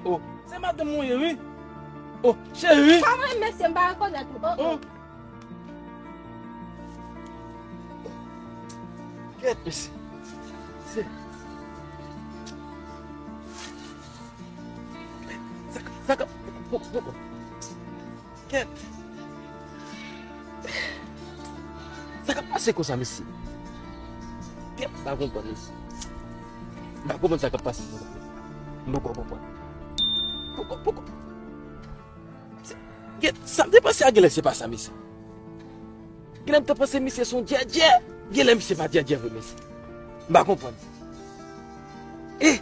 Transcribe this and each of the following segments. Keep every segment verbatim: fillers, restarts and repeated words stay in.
Oh, se madanm mwen ye, wi. Oh, cheri. Pa mwen, mesye, m pa rekonèt ou. Oh, oh. Oh. Kèt, mesye. Se, sa k, sa k, bon, bon, bon. Kèt. Sa k ap pase konsa, mesye? Kèt, m pa konprann, mesye. M pa konprann sa k ap pase konsa. M poko konprann. Poko, poko. Se, kèt, sa m te panse a genlè se pa sa, mesye. Genlè m te panse misye se yon djèdjè. Genlè misye pa djèdjè vre, mesye. M pa konprann. Eh!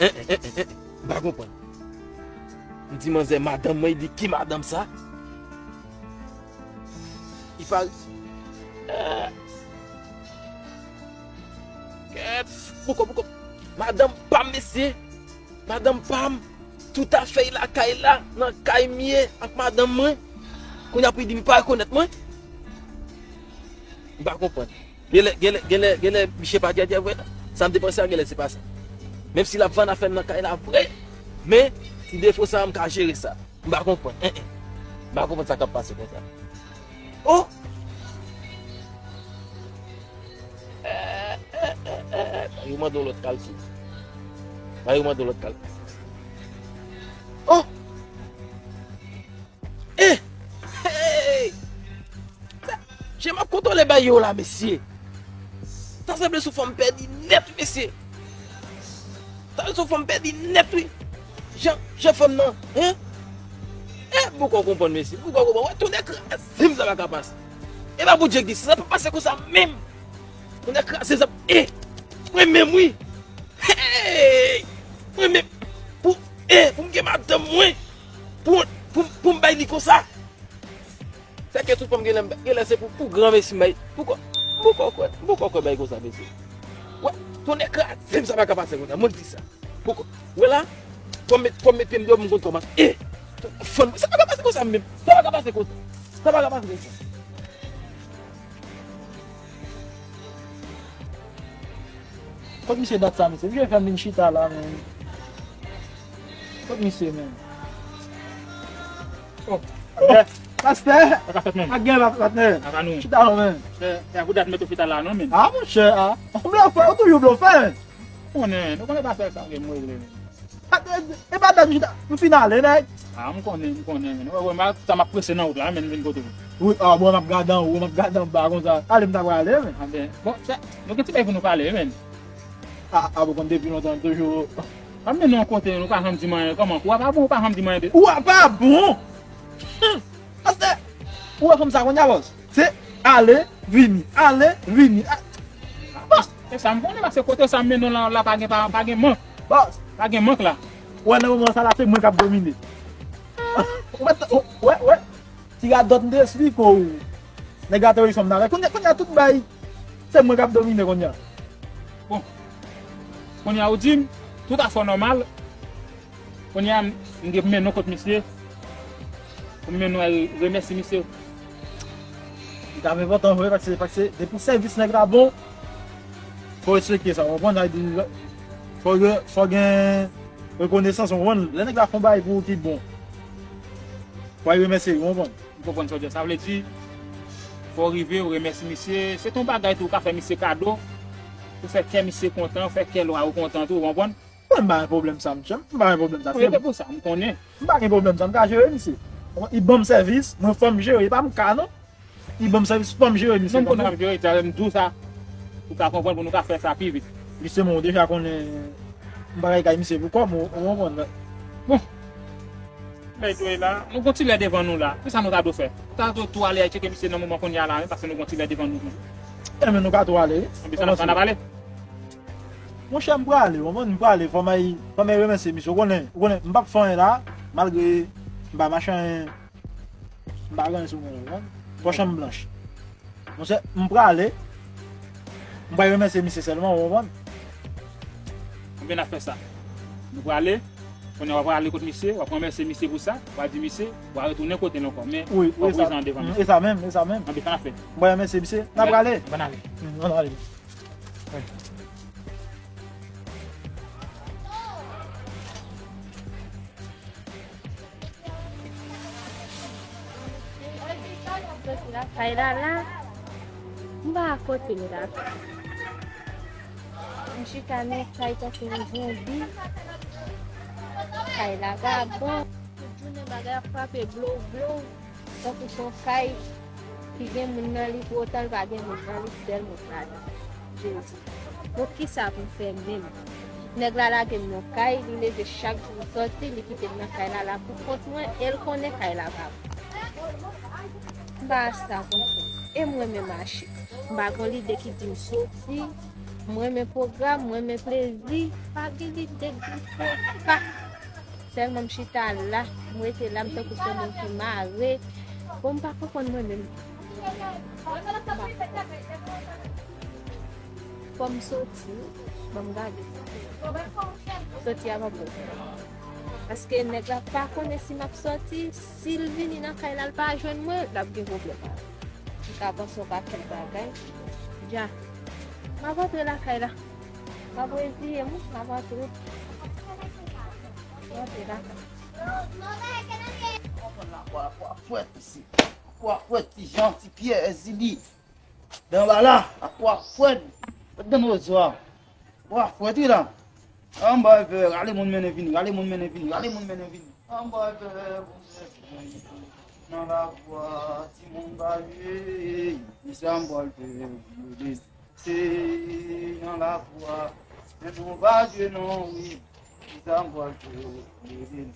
Eh, eh, eh, eh, eh. M pa konprann. M di manzè madanm mwen, li di ki madanm sa? Li pa. Eh. Kèt. Poko, poko. Madanm pa m, mesye. Madanm pa m. Tout afè y lakay la, nan kay m ye ak madanm mwen. Kounye a pou y di m pa rekonèt mwen. M pa konprann. Genlè, genlè, genlè, genlè, misye pa djèdjè vre, non. Sa m te panse a, genlè se pa sa. Menm si l ap vann afè m nan kay la vre, men ti defo sa a, m ka jere sa. M pa konprann. En, en. M pa konprann sa k ap pase konsa. Oh! Eh, eh, eh, eh, eh. Yo mande yon lòt kalkil. Yo mande yon lòt kalkil. Oh! Eh! Hey! Jan m ap kontwole bay yo la, mesye. Ta sanble sou fò m pèdi nèt, mesye. Ta sanble sou fò m pèdi nèt, wi. Jan, jan fanm nan, hein? Eh, poko konprann, mesye. Poko konprann. Wè, tonnè kraze m, sa pa ka pase. E pa Bondye ki di sa, sa pa pase konsa menm. Tonnè kraze sa, eh! Mwen menm, wi. Hey! Mwen menm. Pou, eh, pou m gen madanm mwen. Pou, pou, pou m bay li konsa. Sa ke tout fanm genlè, genlè se pou, pou gran mesi bay. Pou kò, pou kò kwè, pou kò kwè bay konsa, mesye. Wè, tonnè kraze m, sa pa ka pase konsa. Mwen di sa. Pou kò, wè la, fò m met, fò m met pye m deyò pou m konn kòman. Eh! Fanm, sa pa ka pase konsa menm. Sa pa ka pase konsa. Sa pa ka pase konsa. Kot misye dat sa, mesye? Misye fè m vin chita la, men. Kot misye, men? Oh, pastè! Sa ka fèt, men. Ak gen la, patnè. Ak nou. Chita non, men. Chè, chè, pou dat mete w chita la, non, men. Ah, monchè, ah. Ou blofè, ou toujou blofè. Konnen, nou konnen pastè sa, gen mwen, men. E pa dat m chita, m fin ale, nèg. Ah, m konnen, m konnen, men. Wè, wè, m a, sa m ap prese nan wout la, men, m vin kote w. Wi, ah, bon, m ap gade anwo, m ap gade anba konsa. Ale, m ta prale, men. Ah, ben, bon, chè, nou gen ti bagay pou nou pale, men. Ah, ah, bon, konn depi lontan, toujou. Pa mennen yon kote, nou pa janm di m anyen. Kòman? Ou a pa bon, ou pa janm di m anyen de. Ou a pa bon! Hum! Pastè, ou wè fanm sa kounye a, bòs? Se ale, vini, ale, vini. A, bòs! E sa m konnen, paske kote sa m mennen w la, la pa gen, pa, pa gen mank. Bòs! Pa gen mank la. Ou wè nan moman sa la, se mwen k ap domine. Ou wè, ou wè, ou wè. Ti radòt m te esplike w. Nèg la te reyisi fè m navè. Kounye, kounye a tout bay. Se mwen k ap domine kounye a. Bon. Kounye a ou di m, tout afè nòmal. Kounye a m gen pou mennen w kot misye. Pou mennen w al remèsye misye. Li t ap enpòtan vre, paske, paske depi sèvis nèg la bon, fò w respekte sa, w konprann? Sa vle di, fò, fò gen rekonesans, w konprann? Lè nèg la fè yon bagay pou ou ki bon, fò w remèsye, w konprann? M konprann sa w di a. Sa vle di, fò w rive, w remèsye misye. Se te yon bagay tou, w ka fè misye kado. Ou fè kè misye kontan, ou fè kè lwa yo kontan tou, w konprann? Mwen, m pa gen pwoblèm sa, mesye. M pa gen pwoblèm sa. Wi, se pou sa, m konnen. M pa gen pwoblèm sa, m ka jere misye. Li ban m sèvis, mwen fò m jere, e pa m ka, non. Li ban m sèvis, fò m jere misye. Non, m konnen w ap jere, talè m di w sa. Ou ka konprann pou nou ka fè sa pi vit. Jisteman, ou deja konnen m pa ka kay misye pou kò m, ou, ou konprann. Bon. Lè tou e la, nou gon ti lè devan nou la. Kisa nou ta dwe fè? Nou ta dwe tou ale al tcheke misye nan moman kounye a la, wi, paske nou gon ti lè devan nou toujou. Enben, nou ka tou ale, wi. Anben, sa n ap, sa n ap ale? Monchè, m prale, w konprann? M prale, fò m al, fò m al remèsye misye. Ou konnen, ou konnen, m p ap fè anyen la, malgre m pa mache anyen, m pa gen anyen sou mwen, w konprann? Pòch an m blanch. Monchè, m prale. M pral remèsye misye sèlman, ou konprann? Anben, n ap fè sa. Nou prale. Kounye a, w ap prale kot misye, w ap remèsye misye pou sa, w ap di misye, w ap retounen kote l ankò. Men, wi, wi, w ap prezan devan misye. E sa menm, e sa menm. Anben, sa n ap fè. M pral remèsye misye. N ap prale. Anben, n ale. Hmm, ann ale. Wi. Soti lakay la la, m pa kote m ta. M chita nan kay tankou yon zonbi. Kay la vagabon. Tout jounen bagay ap frape blow blow. Tankou se yon kay ki gen moun nan li, pou otan l pa gen moun nan li, sèl moun ladan. Jezi. Bon, kisa pou m fè menm? Nèg la lage m nan kay, li leve chak jou l soti, li kite m nan kay la la pou kont mwen, e l konnen kay la pa bon. M pa sa konsa. E m renmen mache. M pa gon lide ki di m soti. M renmen pwogram, m renmen plezi. Pa gen lide ki fè pa. Sèlman m chita la, m rete la, m tankou se moun ki mare. Bon, m pa konprann mwen menm. M pa konprann. Fò m soti, ban m gade. Soti a pa bon. Paske nèg la pa konnen si m ap soti, si l vini nan kay la, l pa jwenn mwen, l ap gen pwoblèm. M ka panse yon pakèt bagay. Dja. M ap rantre lakay la. M ap reziye m, m ap rantre. Rantre lakay. Konprann lakwa, lakwa fwèt isi. Lakwa fwèt, ti Jan, ti Pyè, Zili. Dan ba la, lakwa fwèt. Fwèt dan nozwa. Lakwa fwèt, wi la. Anba vè, rale moun mennen vini, rale moun mennen vini, rale moun mennen vini. Anba vè, nan lakwa, ti moun ba ye, se anba vè, se nan lakwa, men nou ba ye non, wi. Se anba vè,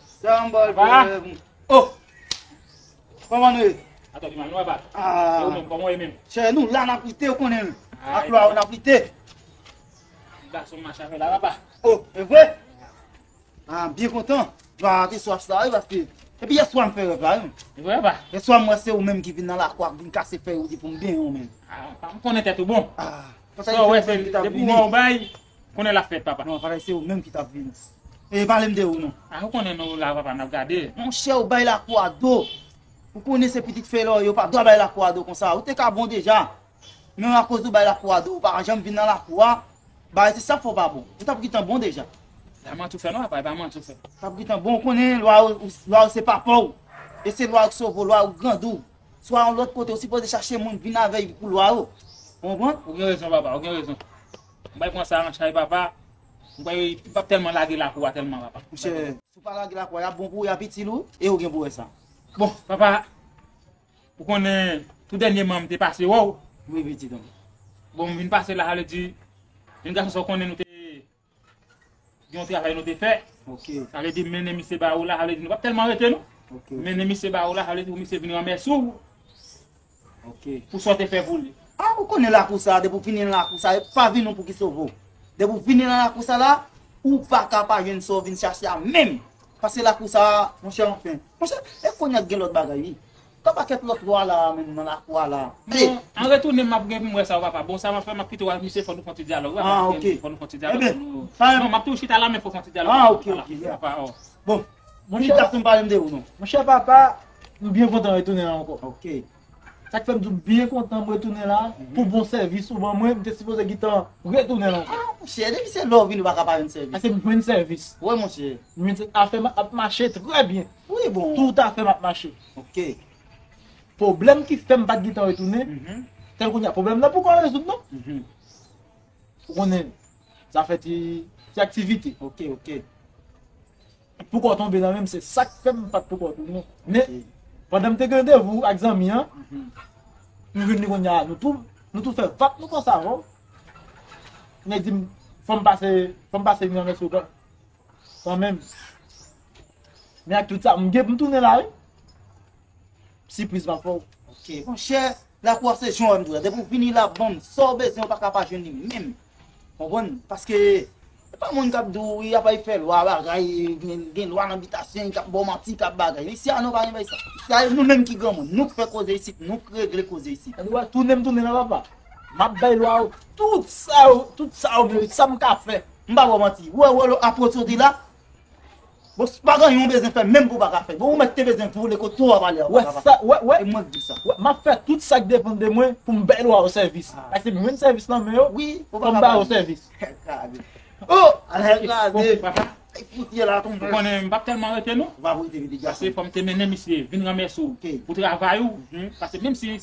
se anba vè. Oh! Kòman nou ye? Atò, di m, nou pa. Ah. E ou menm, kòman w ye menm? Chè, nou la, n ap lite, ou konnen. Ah, ak lwa, n ap lite. Gason mache avè la, papa. Oh, e vre? Ah, byen kontan. Lwa te swaf sa, wi, paske. Epi yèswa m fè rèv la, wi. E vre, papa? Yèswa m wè se ou menm ki vin nan lakwa, vin kase fèy ou di pou m benyen w menm. Ah, pa m konnen tèt ou bon. Ah, sa w wè, se depi w wè w bay, konnen l ap fèt, papa. Non, pa se ou menm ki t ap vini. E pale m de ou non. Ah, ou konnen nou la, papa, n ap gade. Monchè, ou bay lakwa do. Ou konnen se pitit fè lò yo, pa dwa bay lakwa do konsa. Ou te ka bon deja. Men akoz ou bay lakwa do, ou pa janm vin nan lakwa. Bagay se sa fè w pa bon. Ou t ap gentan bon deja. Pa manti w fè non, papa, pa manti w fè. T ap gentan bon, ou konnen lwa ou, lwa ou se papa w. E se lwa ou k sove w, lwa ou k grandi w. Swa yon lòt kote, ou sipoze chache moun vin avè l pou lwa ou. Ou konprann? Ou gen rezon, papa, ou gen rezon. M bay pran sa an chay, papa. M bay, m p ap tèlman lage lakou a tèlman, papa. Monchè, si w pa lage lakou a, y ap bon pou ou, y ap itil ou, e ou gen pou wè sa. Bon. Papa, ou konnen, tou dènyèman m te pase wè w. Wi, pitit an. Bon, m vin pase la, sa vle di, jèn gason sa w konnen nou te gen yon travay nou te fè. Ok. Sa vle di, m mennen misye ba ou la, sa vle di, nou p ap tèlman rete, non. Ok. M mennen misye ba ou la, sa vle di, pou misye vin ranmèsi w. Ok. Pou sa w te fè pou li. Ah, ou konnen lakou sa, depi w vini nan lakou sa, e pa vin ou pou ki sove w. Depi w vini nan lakou sa la, ou pa ka pa jwenn sa w vin chache a menm. Paske lakou sa, monchè, anfen. Monchè, e kounye a gen lòt bagay, wi. Gen pakèt lòt lwa la, menm nan lakou a la. Bon, an retounen, m ap gen pou m wè sa, papa. Bon, sa m ap fè, m ap kite w ak misye, fò nou fè yon ti dyalòg, wi, papa. Ah, ok. Fò nou fè yon ti dyalòg, fò nou. Non, m ap toujou chita la, men fò fè yon ti dyalòg. Ah, ok, ok, yeah. Papa, oh. Bon, monchè, pitit gason m pale m de ou, non. Monchè, papa, m byen kontan retounen la ankò. Ok. Sa k fè m di w byen kontan m retounen la, pou bon sèvis ou ban mwen, m te sipoze gentan retounen la ankò. Ah, monchè, depi se lè w vini, ou pa ka pa jwenn sèvis. Paske m jwenn sèvis. Wi, monchè. M jwenn sèvis. Afè m ap mache trè byen. Wi, bon. Tout afè m ap mache. Ok. Pwoblèm ki fè m pa t gentan retounen, tèl kounye a, pwoblèm nan poko rezoud, non. Ou konnen, zafè ti, ti aktivite. Ok, ok. Poko tonbe nan men m, se sa k fè m pa t poko tounen. Men, pandan m te gen randevou ak zanmi an, m jwenn li kounye a, nou tou, nou tou fè vap, nou konsa avè w. Nèg di m, fò m pase, fò m pase vin anmèsi w kanmenm. Men ak tout sa, m gen pou m tounen la, wi. Sipriz m ap fè w. Ok, monchè, lakou a se jan w wè m di w la. Depi w vini la, banm sa w bezwen, ou pa ka pa jwenn li menm. Konprann? Paske, se pa moun k ap di w, wi, ap al fè lwa, bagay, gen, gen lwa nan bitasyon, k ap ba w manti, k ap bagay. Isi a, non, pa gen bagay sa. Isi a, nou menm ki granmoun, nou k fè koze isit, nou k regle koze isit. Sa di w tounen m tounen la, papa. M ap bay lwa w tout sa yo, tout sa yo merite, sa m ka fè. M pa ba w manti. Ou wè, ou wè, apre w soti la, bon, si pa gen anyen w bezwen fè, menm pou w pa ka fè. Bon, ou mèt te bezwen vole kote w ap ale a, ou pa ka pa fè. Wè, sa, wè, wè. E mwen k di w sa. Wè, m ap fè tout sa k depann de mwen pou m bay lwa yo sèvis. Ah. Paske m jwenn sèvis nan men yo, wi, fò m ba yo sèvis. Tèt kraze. Oh, tèt kraze. Bon, papa, Ay, fout ye la tonbe. Ou konnen, m p ap tèlman rete, non. Ou p ap rete, pitit gason. Paske fò m te mennen misye vin ranmèsi w pou travay ou. Paske menm si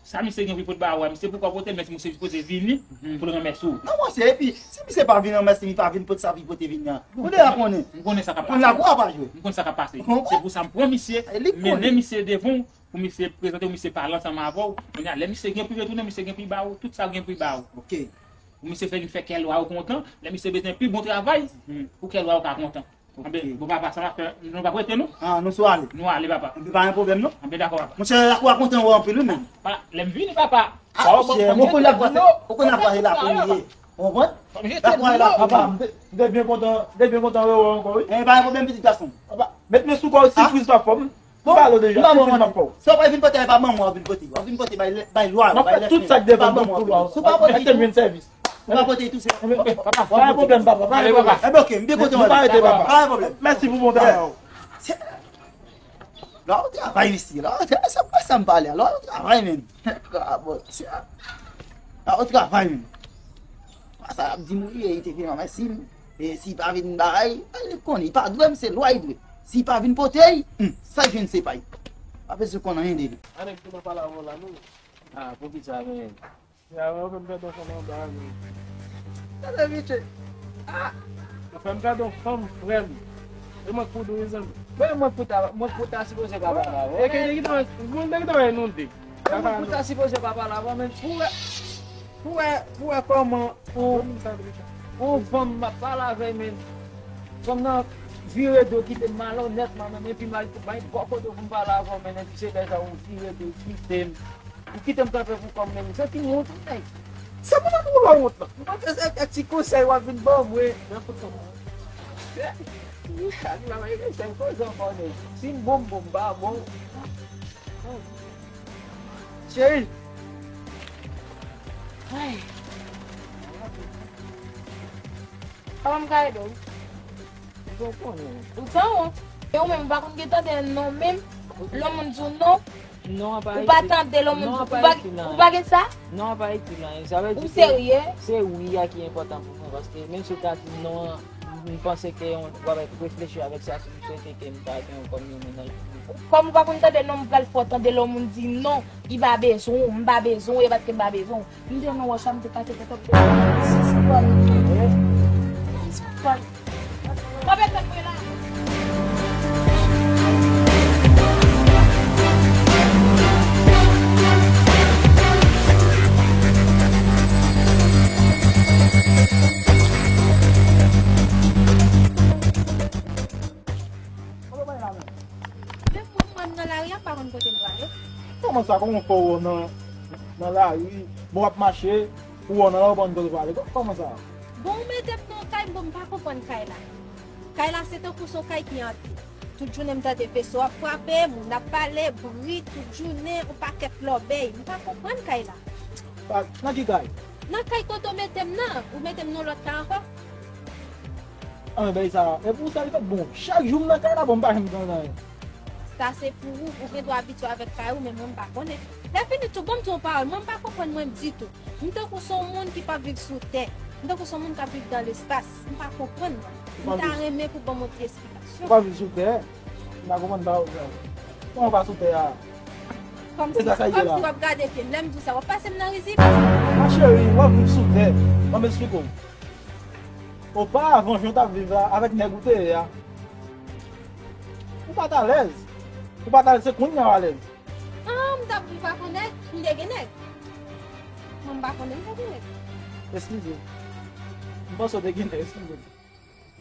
sa misye gen pou l pote ba ou a, misye poko pote l, men si misye sipoze vini pou l ranmèsi w. Non, monchè, epi, si misye pa vin ranmèsi m, li pa vin pote sa pou l pote vin nan. Ou deja konnen. M konnen sa k ap pase. Konn la pou a pa jwe. M konn sa k ap pase. Se pou sa m pran misye, mennen misye devan w, pou misye prezante w, misye pale ansanm avè w. Kounye a, lè misye gen pou retounen, misye gen pou l ba ou tout sa l gen pou l ba ou. Ok. Pou misye fè vin fè kè lwa yo kontan, lè misye bezwen pi bon travay, pou kè lwa yo ka kontan. Anben, bon papa, sa va fè, nou pa prete nou? Ah, nou sou ale. Nou ale, papa. Anben, pa gen pwoblèm, non. Anben, dakò, papa. Monchè, lakou a kontan wè anpil, wi, menm. Pa, lè m vini, papa. Ah, monchè, mwen konn lakou a se, mwen konn lakou a se lakou li ye. Ou konprann? Lakou a se lakou li ye. Papa, m te, m te byen kontan, m te byen kontan wè w ankò, wi. Eh, pa gen pwoblèm, pitit gason. Papa, met men sou kò w, sipriz pa fòm. Bon, m pale w deja, m ap fè w. Sa w pa vin pote, pa manman w vin pote. W vin pote bay, bay lwa yo, bay lèfini. M ap fè tout sa k depann pou lwa yo. Si w pa pote tou, m vin sèvis. Ou pa pote tou, se. Papa, pa gen pwoblèm, papa, pa gen pwoblèm. Enben, ok, m byen kontan wè nou. Nou pa rete, papa. Pa gen pwoblèm. Mèsi pou bon travay ou. Lwa yo travay isi, lwa yo travay, sa, sa m pale a, lwa yo travay menm. Rabòt, lwa yo travay menm. Sa ap di m wi, li te vin ranmase m. E si pa vin bay, li konnen, li pa dwe m, se lwa li dwe. Si pa vin pote l, hmm, sa l jwenn se pa l. Pa bezwen konn anyen de li. A nèg ki nan palavò la, non. Ah, poukisa, men? Ya, ou fè m pèdi yon fanm anba, men. Tande, Miche. Ah! Ou fè m pèdi yon fanm, frè m. E mwen k pou dou, zanmi. Men mwen k pou ta, mwen k pou ta sipoze pa pale avè w. E ke nèg ki ta, mwen nèg ki ta inonde. Mwen pou ta sipoze pa pale avè w, men pou wè, pou wè, pou wè kòman ou, ou fanm m ap pale avè l, men fanm nan vire do kite m malonètman, men epi m al bay bò kote pou m pale avè w, men epi se lè sa ou vire do kite m. Ou kite m kanpe pou kò m, men m santi wont, wi, nèg. Se pou mwen pou ou wont lan. Mwen panse se kèk ti konsèy w ap vin ban mwen nan foto. Wi, sa li pa bay konsèy, koze ankò, nèg. Si m bon, m bon, m pa bon. Cheri. Ay. Kòman m ka ede w? Ou konnen. Ou sanwont. E ou menm, ou pa konn gen tande non menm? Lè yon moun di w non, ou pa tande lè yon moun di w, ou pa, ou pa gen sa? Non an pa itil anyen. Sa vle di ke se wi a ki enpòtan pou mwen, paske menm si w ta di non an, m panse ke w ap reflechi avèk sa si w swete ke m ta gen w kòm yon mennaj pou mwen. Kòm ou pa konn tande non, m pral fè w tande lè yon moun di non, li pa bezwen w, m pa bezwen w, e pa ke m pa bezwen w. M te nan wòch la, m te pase tèt ap. Sispann. Sispann. Mwen bezwen mwen la. Menm mwen, mwen nan lari a, m pa konn kote m prale. Kòman sa? Kòman w fè w nan, nan lari? Bon, w ap mache, ou wè w nan lari, ou pa konn kote w prale. Kò-, kòman sa? Bon, ou mete m nan kay, bon, m pa konprann kay la. Kay la, se tankou se yon kay ki ante. Tout jounen m tande veso ap frape, moun ap pale, bri, tout jounen, yon pakèt lòbèy. M pa konprann kay la. Pa, nan ki kay? Nan kay kote w mete m nan. Ou mete m nan lòt kay ankò. Anben, bay sa. E pou sa li fèt bon. Chak jou m nan kay la, bon, m pa janm gen anyen. Sa se pou ou, ou gen dwa abitye avèk kay ou, men mwen m pa konnen. Lè fini tou, ban m di yon pawòl, mwen m pa konprann mwen ditou. M tankou se yon moun ki p ap viv sou tè. M tankou se yon moun k ap viv dan lespas. M pa konprann mwen. M ta renmen pou ban m yon ti esplikasyon. Ou pa viv sou tè? M pa konprann pawòl sa. Kòman w pa sou tè a? Kòmsi, kòmsi w ap gade pye m. Lè m di w sa, w ap pase m nan rizib? Ma chérie, w ap viv sou tè. Ban m esplike w. Oparavan, jan w t ap viv la avèk nèg ou te ye a, ou pa t alèz. Ou pa t alèz, se kounye a w alèz. Ah, m t ap viv ak yon nèg, m te gen nèg. Mwen, m pa konnen m te gen nèg. Eskize. M panse w te gen nèg, eskize.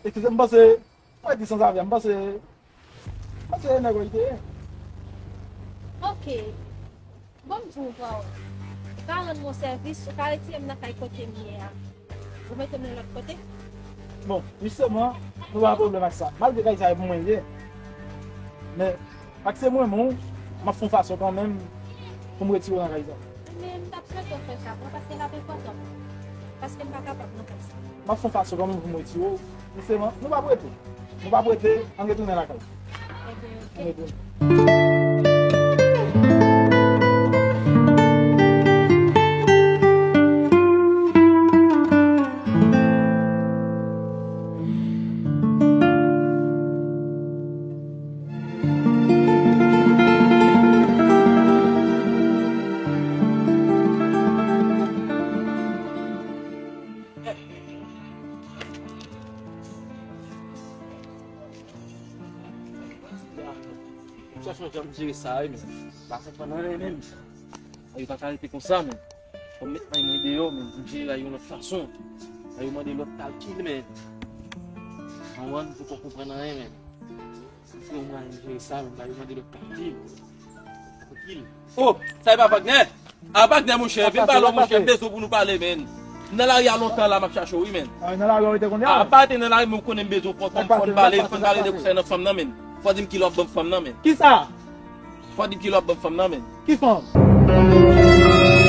Eskize, m panse, mwen di sanzave, m panse, m panse se nèg ou te ye. Ok. Bon, m di w yon pawòl. Ou ka rann mwen sèvis, ou ka retire m nan kay kote m ye a. Ou mete m nan lòt kote. Bon, jisteman, nou pa gen pwoblèm ak sa. Malgre kay sa e pou mwen l ye. Men, ak se mwen menm, m ap fè yon fason kanmenm pou m retire w nan kay sa. Men m t ap swete w fè sa pou mwen, paske l ap enpòtan. Paske m pa kapab nan kay sa. M ap fè yon fason kanmenm pou m retire w. Jisteman, nou p ap rete. Nou p ap rete, ann retounen lakay. Ebyen, ok. Ann retounen. Jere sa wi, men. Pa konprann anyen menm. Ay, yo pa ka rete konsa, men. Fò m met may mwen deyò, men. Pou m jere la yon lòt fason. Ay, yo mande lòt kalkil, men. Konprann, pou konprann anyen, men. Si yon mwayen jere sa, men. Ay, yo mande lòt kalkil. Kalkil. Oh, sa e pa Wagner? A Wagner, monchè, vin pale, monchè, m bezwen pou nou pale, men. M nan lari a lontan la, m ap chache w, wi, men. Ah, nan lari a w rete kounye a? A, pa te nan lari, men ou konnen m bezwen w, fò n pale, fò n pale de konsènan fanm nan, men. Fò di m kilè w ap ban m fanm nan, men. Kisa? Fò di m kilè w ap ban m fanm nan, men. Ki fanm?